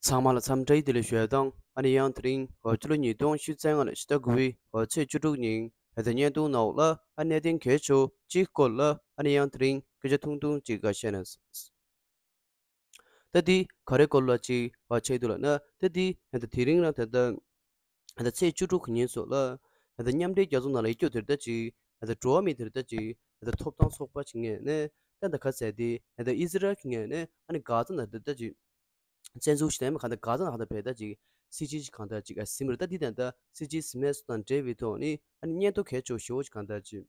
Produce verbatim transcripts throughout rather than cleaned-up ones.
ཚང་མ་ལ་འཚམས་འདྲི་བདེ་ལེགས་ཞུ་ཡ་དང་། ཨ་ནི་ཡང་དེ་རིང་འོ་ཕྱི་ལོ་ཉིས་སྟོང་ཉི་ཤུ་རྩ་ལྔ་ལོའི་ཕྱི་ཟླ་དགུ་པའི་འོ་ཚེས་བཅུ་དྲུག་ཉིན་ད་ལྟ་བརྙན་ཐུང་ནང་ལ་ཨ་གནད་དོན་གལ་ཆེ་བ་གཅིག་སྐོར་ལ་ཨ་ནི་ཡང་དེ་རིང་སྐད་ཆ་ཐུང་ཐུང་ཅིག་བཤད་ན། ད་འདི་ག་རེ་སྐོར་ལ་ཅིག་ཨ་བྱས་འདུག་ལབ་ན། ད་འདི་ད་ལྟ་དེ་རིང་རང་ད་ལྟ་ད་ལྟ་ཚེས་བཅུ་དྲུག་གི་ཉིན་སོགས་ལ་ད་ལྟ་མཉམ་འབྲེལ་རྒྱལ་ཚོགས་ནང་ལ་ཡོད་རྒྱུ་དེ་ད་ལྟ་ཅིག་ད་ལྟ་འགྲོ་བ་མི་དེ་ད་ལྟ་ཅིག་ད་ལྟ་ཐོབ་ཐང་ཚོགས་པ་ཅིག་ངོས་ནས་ད་ལྟ་ག་ཟེར་དེ་ད་ལྟ་ཨི་ཟི་རལ་གྱི་ངོས་ནས་ཨ་ནི་གྷ་ཛ་ནང་ད་ལྟ་ཅིག་བཙན་འཛུལ་ཞིག་དང་ཡང་མིན་གང་ལྟར་གྷ་ཛ་ནང་གང་ལྟར་བས་ད་ཅིག་སྲིད་བྱུས་ཅིག་གང་ལྟར་ཅིག་ཨ་ཟིན་པ་རེད། ད་འདི་ད་ལྟ་སྲིད་བྱུས་ཟིན་མེད་སོགས་དང་འབྲེལ་བའི་ཐོག་ནས་ཨ་ནི་སྙན་ཐོ་གལ་ཆེ་ཤོས་ཅིག་གང་ལྟར་ཅིག་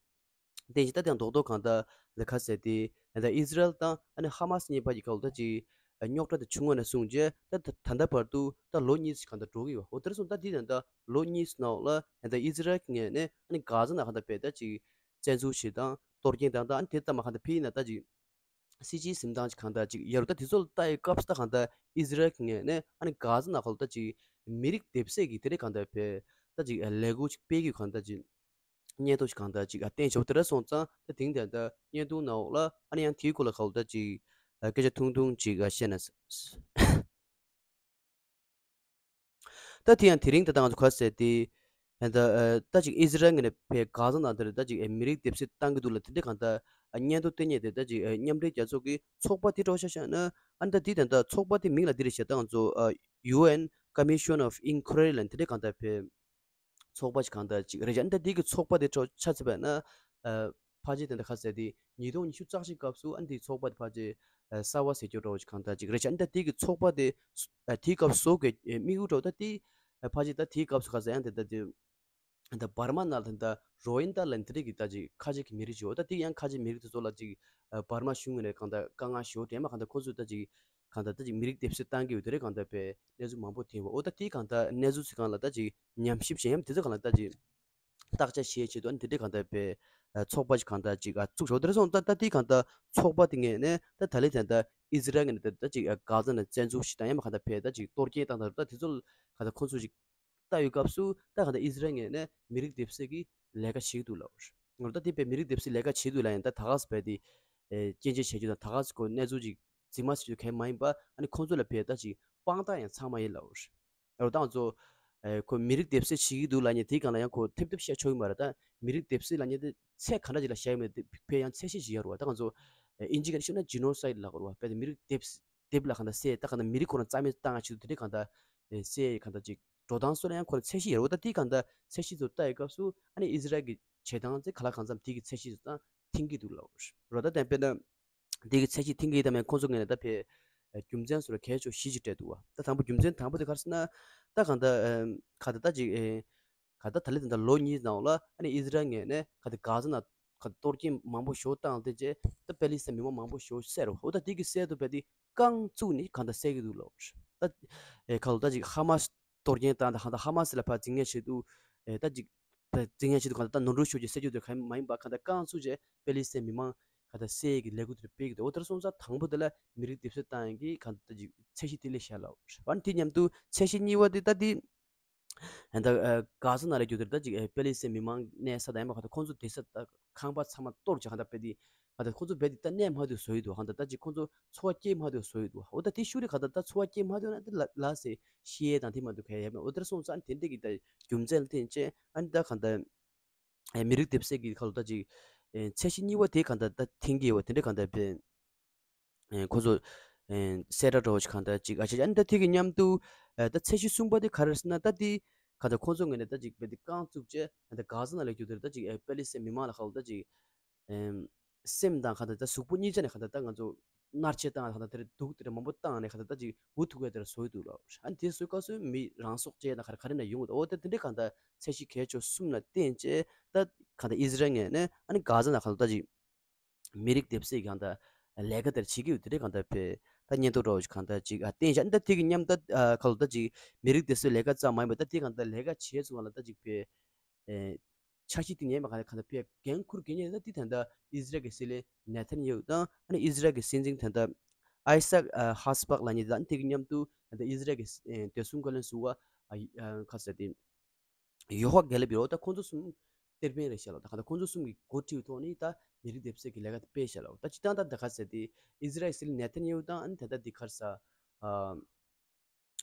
བསྟན་ཞིང་། ད་དེ་ཡང་རྡོག་རྡོག་གང་ལྟར་ད་ག་ཟེར་དེ་ད་ལྟ་ཨི་ཟི་རལ་དང་ཨ་ནི་ཧ་མ་སི་གཉིས་བར་གྱི་སྐབས་ལ་ད་ཅིག་རྙོག་དྲ་དེ་བྱུང་བ་ནས་བཟུང་རྗེས་ད་ད་ད་ལྟ་བར་དུ་ད་ལོ་གཉིས་ཤིག་གང་ལྟར་འགྲོ་གི་ཡོད། འོ་དེར་སོང་ད་འདི་ད་ལྟ་ལོ་གཉིས་ནང་ལ་ད་ལྟ་ཨི་ཟི་རལ་གྱི་ངོས་ནས་ཨ་ནི་གྷ་ཛ་ནང་གང་ལྟར་བས་ད་ཅིག་བཙན་འཛུལ་ཞིག་དང་གཏོར་སྐྱོན་དང་ད་ཨ་ནི་དེ་ལྟ་མ་གང་ལྟར་ཕི་ཡིན་ན་ད་ཅིག་སྲིད་བྱུས་ཟིན་སྟངས་ཅིག་གང་ལྟར་ཅིག་ཡོད་རེད། ད་དེ་ཚོ་ལ་ལྟ་ཡི་སྐབས་སུ་ད་གང་ལྟར་ཨི་ཟི་རལ་གྱི་ངོས་ནས་ཨ་ནི་གྷ་ཛ་ནང་ཁུལ་ད་ཅིག་མི་རིགས་སྡེབ་གསོད་ཀྱི་དེ་འདྲའི་གང་ལྟར་བས་ད་ཅིག་ལས་འགུལ་ཅིག་སྤེལ་གྱི་གང་ལྟར་ཅིག་སྙན་ཐོ་ཞིག་གང་ལྟར་ཅིག་ཨ་བསྟན་ཆོག་དེ་འདྲ་སོང་ཙང་ད་དེང་དེ་ལྟར་བརྙན་ཐུང་ནང་ལ་ཨ་ནི་ཡང་དེའི་སྐོར་ལ་གང་ལྟར་ཅིག་ཨ་སྐད་ཆ་ཐུང་ཐུང་ཅིག་ཨ་བཤད་ན། ད་དེ་ཡང་དེ་རིང་ད་ལྟ་ང་ཚོ་ག་ཟེར་དེ་ད་ལྟ་ཅིག་ཨི་ཟི་རལ་ངོས་ནས་བས་གྷ་ཛ་ནང་དེར་ད་ཅིག་མི་རིགས་སྡེབ་གསོད་བཏང་གི་འདུག་ལ། དེ་འདྲའི་གང་ལྟར་སྙན་ཐོ་བསྟན་མཁན་དེ་ད་ཅིག་མཉམ་འབྲེལ་རྒྱལ་ཚོགས་ཀྱི་ཚོགས་པ་དེ་འདྲ་བོ་ཆ་བཞག་ན་ཨ་ནི་ད་དེ་ད་ལྟ་ཚོགས་པ་དེ་མིང་ལ་འདི་རེད་བཤད། ད་ང་ཚོ་ཨ་ཡུ་ཨེན་Commission of Inquiry ལབ་དེ་འདྲའི་གང་ལྟར་བས་ཚོགས་པ་ཞིག་གང་ལྟར་ཅིག་རེད་བཞག་ཨ་ནི་ད་དེ་གི་ཚོགས་པ་དེ་འདྲ་བོ་ཆ་བཞག་པ་ན་ཨ་ཕལ་ཆེར་དེ་འདྲ་ག་ཟེར་དེ་ཉིས་སྟོང་ཉི་ཤུ་རྩ་གཅིག་སྐབས་སུ་ཨ་ནི་དེའི་ཚོགས་པ་དེ་ཕལ་ཆེར་ཨ་གསར་བ་ཟེར་རྒྱུ་འདྲ་བོ་ཞིག་གང་ལྟར་ཅིག་རེད་བཞག་ཨ་ནི་ད་དེ་གི་ཚོགས་པ་དེ་ཨ་དེའི་སྐབས་སུ་བཟོ་དགོས་ཨ་དམིགས་ཡུལ་འདྲ་བོ་ད་དེ་ཨ་ཕལ་ཆེར་ད་དེའི་སྐབས་སུ་ག་ཟེར་ཡང་དེ་ད་དེ་ད་འབར་མ་ནང་ལ་ད་རོ་ཧིན་ཏཱ་ལབ་དེ་འདྲ་གི་ད་ཅིག་ཁ་ཆེ་གི་མི་རིགས་ཅིག་ཡོད། ད་དེ་ཡང་ཁ་ཆེ་མི་རིགས་དེ་ཚོ་ལ་ཅིག་ཨ་འབར་མ་གཞུང་ངོས་ནས་གང་ལྟར་དཀའ་ངལ་ཞེ་པོ་འཕྲད་མ་གང་ལྟར་ཁོ་ཚོས་ད་ཅིག་གང་ལྟར་ད་ཅིག་མི་རིགས་སྡེབ་གསོད་བཏང་གི་ཡོད་དེ་རེད་གང་ལྟར་བས་གནས་ཚུལ་མང་པོ་ཐོན་པ། འོ་ད་དེ་གང་ལྟར་གནས་ཚུལ་ཚོ་གང་ལ་ད་ཅིག་ཉམས་ཞིབ་བྱེད་ཡམ་དེ་ཚོ་གང་ལ་ད་ཅིག་བརྟག་དཔྱད་བྱེད་ཆེད་དུ་ཨ་ནི་དེ་འདྲའི་གང་ལྟར་བས་ཚོགས་པ་ཞིག་གང་ལྟར་ཅིག་ཨ་བཙུགས་ཆོག་དེ་རེད་སོང་ཙང་ད་དེ་གང་ལྟར་ཚོགས་པ་དེ་ངོས་ནས་ད་ད་ལས་ད་ལྟ་ཨི་ཟི་རལ་ངོས་ནས་ད་ད་ཅིག་ཨ་གྷ་ཛ་ནང་བཙན་འཛུལ་ཞིག་དང་ཡང་མ་གང་ལྟར་བས་ད་ཅིག་གཏོར་སྐྱོན་བཏང་ད་ད་དེ་ཚོ་ལ་གང་ལྟར་ཁོང་ཚོ་ཅིག་ལྟ་ཡོད་སྐབས་སུ་ད་གང་ལྟར་ཨི་ཟི་རལ་ངོས་ནས་མི་རིགས་སྡེབ་གསོད་ཀྱི་ལས་ཀ་བྱེད་ཀྱི་འདུག་ལབ། ངོ་ད་དེ་བས་མི་རིགས་སྡེབ་གསོད་ལས་ཀ་བྱེད་འདུག་ལབ་ཡང་ད་ད་ག་སེ་བས་དེ་ཨེ་སྐྱོན་བརྗོད་བྱེད་རྒྱུ་དང་ད་ག་སེ་ཁོ་གནས་ཚུལ་ཅིག་རྫུན་མ་ཟེར་རྒྱུ་གང་མ་ཡིན་པ་ཨ་ནི་ཁོང་ཚོ་ལ་བས་ད་ཅིག་དཔང་རྟགས་ཡང་ཚང་མ་ཡིན་ལབ། ཨོ་ད་ང་ཚོ་ཨེ་ཁོ་མི་རིགས་སྡེབ་གསོད་བྱེད་ཀྱི་འདུག་ལབ་མཁན་དེའི་སྒང་ལ་ཡང་ཁོ་ཐེབས་ཐེབས་བཤད་ཆོག་གི་མ་རེད། ད་མི་རིགས་སྡེབ་གསོད་ལབ་མཁན་དེ་ཚད་ག་འདྲ་ཅིག་ལ་བཞག་ཡོད་མེད་དེ་བས་ཡང་ཚད་གཞི་ཅིག་ཡོད་རེད་བ། ད་ང་ཚོ་ཨེ་ཨིན་ཇི་སྐད་ནས་ཤོད་ན་ཇི་ནོ་སའིཌ་ལབ་དགོས་རེད་བ། བས་ད་མི་རིགས་སྡེབ་སྡེབ་ལ་གང་ལྟར་བསད་ད་གང་ལྟར་མི་རིགས་ཁོ་རང་རྩ་མེད་བཏང་ཡ་ཆེད་དུ་དེ་འདྲའི་གང་ལྟར་ཨེ་བསད་ཡ་གང་ལྟར་ཅིག་འགྲོ་སྟངས་སོགས་ལ་ཡང་ཁོ་རང་ཚད་གཞི་ཡོད་རེད་བ། ད་དེའི་གང་ལྟར་ཚད་གཞི་ཚོ་ལྟ་ཡི་སྐབས་སུ་ཨ་ནི་ཨི་ཟི་རལ་གྱི་བྱེད་སྟངས་ཚེ་ག་ལ་གང་འཚམ་དེ་གི་ཚད་གཞི་ཚོ་ད་མཐུན་གྱི་འདུག་ལབ་རེད་བ། ད་དེ་དཔེར་ན། འདི་གི་ཚད་གཞི་མཐུན་གྱི་ཡོད་དམ་མེད་ཁོང་ཚོ་ངོས་ནས་ད་ཕེ་རྒྱུ་མཚན་སོགས་ལ་གལ་ཆེ་བཞི་ཅིག་སྤྲད་འདུག་བ། ད་དང་པོ་རྒྱུ་མཚན་དང་པོ་དེ་ག་རེ་ཟེར་ན། ད་གང་ལྟར་ཨེམ་ག་ད་ད་ཅིག་ཨེ་ག་ད་ད་ལི་ད་ལྟ་ལོ་གཉིས་ནང་ལ་ཨ་ནི་ཨི་ཟི་རལ་ངོས་ནས་ག་ད་གྷ་ཛ་ནང་ག་ད་གཏོར་སྐྱོན་མང་པོ་ཞིག་བཏང་སྟེ་རྗེས་ད་པེ་ལི་སི་ཐན་མི་མང་མང་པོ་ཞིག་བསད་རོ། འོ་ད་དེ་གི་བསད་དུ་བས་དེ་རྐང་བཙུགས་ནས་གང་ལྟར་བསད་ཀྱི་འདུག་ལོ། ད་ཨེ་ག་ལ་ད་ཅིག་ཧ་མ་སི་གཏོར་སྐྱོན་བཏང་ད་གང་ལྟར་ཧ་མ་སི་ལ་ཕར་འཛིང་ངན་བྱེད་དུ་ཨེ་ད་ཅིག་འཛིང་ཡ་ཆེད་དུ་གང་ལྟར་ད་ནོར་འཁྲུལ་ཤོར་རྗེས་བསད་རྒྱུ་དེ་གང་མ་ཡིན་པ་གང་ལྟར་རྐང་བཙུགས་རྗེས་པེ་ལི་སི་ཐན་མི་མང་གང་ལྟར་བསད་ཡས་ཀྱི་ལས་འགུལ་དེ་སྤེལ་གྱི་འདུག་འོ་དེར་སོང་ཙང་དང་པོ་དེ་ལ་མི་རིགས་སྡེབ་གསོད་བཏང་ཡས་ཀྱི་གང་ལྟར་ཅིག་ཚད་གཞི་དེ་ལས་བཞག་ལ། ཨ་ནི་དེ་མཉམ་དུ་ཚད་གཞི་གཉིས་པ་དེ་ད་དེ་ད་གྷ་ཛ་ནང་ལ་རྒྱུ་དེར་ད་ཅིག་པེ་ལི་སི་ཐན་མི་མང་གནས་ས་དང་ཡང་མ་གང་ལྟར་ཁོང་ཚོ་བསྡད་ས་ད་ཁང་པ་ཚང་མ་གཏོར་བྱས་གང་ལྟར་སྤེལ་ཏེ་གང་ལྟར་ཁོང་ཚོ་སྦས་ཏེ་ད་གནས་མ་ཐུབ་བཟོ་ཡི་འདུག་གང་ལྟར་ད་ཅིག་ཁོང་ཚོ་འཚོ་བ་སྐྱེལ་མ་ཐུབ་བཟོ་ཡི་འདུག་འོ་ད་དེ་ཤུགས་རེ་གང་ལྟར་ད་འཚོ་བ་སྐྱེལ་མ་ཐུབ་ན་དེ་ལ་ལ་སེ་ཤི་ཡས་དང་དེ་མ་གཏོགས་ག་ཡ་མེད། འོ་དེར་སོང་ཙང་དེ་འདྲས་ཀྱི་ད་རྒྱུ་མཚན་ལ་བརྟེན་བྱས་ཨ་ནི་ད་གང་ལྟར་ཨེ་མི་རིགས་སྡེབ་གསོད་ཀྱི་ཁ་ལོ་ད་ཅིག་ཨེ་ཚད་གཞི་གཉིས་པ་དེ་གང་ལྟར་ད་མཐུན་གྱི་ཡོད་པ་དེ་འདྲས་གང་ལྟར་བས་ཨེ་ཁོ་ཚོ་ཨེ་གསལ་བསྒྲགས་འདྲ་བོ་ཞིག་གང་ལྟར་ཅིག་ཨ་ཅག་ཨ་ནི་ད་དེ་གི་མཉམ་དུ་ཨེ་ད་ཚད་གཞི་གསུམ་པ་དེ་ག་རེ་རེད་ཟེར་ན། ད་དེ་གང་ལྟར་ཁོ་ཚོ་ངོས་ནས་ད་ཅིག་བས་དེ་རྐང་བཙུགས་བྱས་ད་གྷ་ཛ་ནང་ལ་རྒྱུ་དེར་ད་ཅིག་ཨེ་པེ་ལི་སི་ཐན་མི་མང་ལ་ཁ་ལོ་ད་ཅིག་ཨེམ་སེམས་དང་གང་ལྟར་ད་གཟུགས་པོ་གཉིས་ཆ་ནས་གང་ལྟར་ད་ང་ཚོ་མནར་གཅོད་བཏང་གང་ལྟར་དེར་དུག་དེར་མང་པོ་བཏང་ནས་གང་ལྟར་ད་ཅིག་འུ་ཐུག་ག་དེར་བཟོ་ཡི་འདུག་ལ། ཨ་ནི་དེ་བཟོ་སྐབས་སུ་མི་རང་སྲོག་བཅད་ན་ག་རེ་ག་རེ་ན་ཡོང་གི་འདུག་འོ་ད་དེ་འདྲའི་གང་ལྟར་ཚད་གཞི་གལ་ཆེ་གསུམ་ལ་བརྟེན་བྱས་ད་གང་ལྟར་ཨི་ཟི་རལ་ངོས་ནས་ཨ་ནི་གྷ་ཛ་ནང་གང་ལྟར་ད་ཅིག་མི་རིགས་སྡེབ་གསོད་གང་ལྟར་ལས་ཀ་དེར་བྱེད་ཀྱི་ཡོད་དེ་འདྲའི་གང་ལྟར་བས་ད་སྙན་ཐོ་འདྲ་བོ་ཞིག་གང་ལྟར་ཅིག་ཨ་བསྟན་བཞག་ཨ་ནི་ད་དེ་གི་མཉམ་ད་ཨ་ག་ལ་ད་ཅིག་མི་རིགས་སྡེབ་གསོད་ལས་ཀ་ཙམ་མ་ཡིན་པར་ད་དེ་གང་ལྟར་ལས་ཀ་བྱེད་ཚུལ་གང་ལ་ད་ཅིག་བས། ཨེ་འཆར་གཞི་དེ་ངས་མ་གང་ལ་གང་ལ་ཕེ་འགན་འཁུར་གྱི་ཉེ་ད་དེ་ད་ལྟ་ཨི་ཟི་རལ་གྱི་སྲིད་བློན་ནེ་ཐན་ཡ་ཧུ་དང་ཨ་ནི་ཨི་ཟི་རལ་གྱི་སྲིད་འཛིན་ད་ལྟ་ཨའི་སཱག་ཨ་ཧར་ཚ་བྷག་ལབ་མཁན་དེ་དང་དེ་གི་མཉམ་དུ་ད་ལྟ་ཨི་ཟི་རལ་གྱི་ཨེ་བདེ་སྲུང་བཀའ་བློན་ཟུར་པ་ཨ་ཨ་ག་ཟེར་དེ་ཡོ་ཧ་གྷ་ལབ་ཡོད། ད་ཁོང་ཚོ་གསུམ་གཏེར་སྟོན་རེད་ཤག་ལ། ད་ག་ད་ཁོང་ཚོ་གསུམ་གྱི་འགོ་ཁྲིད་ཐོག་ནས་ད་མི་རིགས་སྡེབ་གསོད་ཀྱི་ལས་ཀ་དེ་སྤེལ་ཤག་ལ། ད་སྤྱིར་བཏང་ད་ད་ག་ཟེར་དེ་ཨི་ཟི་རལ་གྱི་སྲིད་བློན་ནེ་ཐན་ཡ་ཧུ་དང་ཨ་ནི་ད་ལྟ་དེ་ག་རེ་ཟེར་ཨ།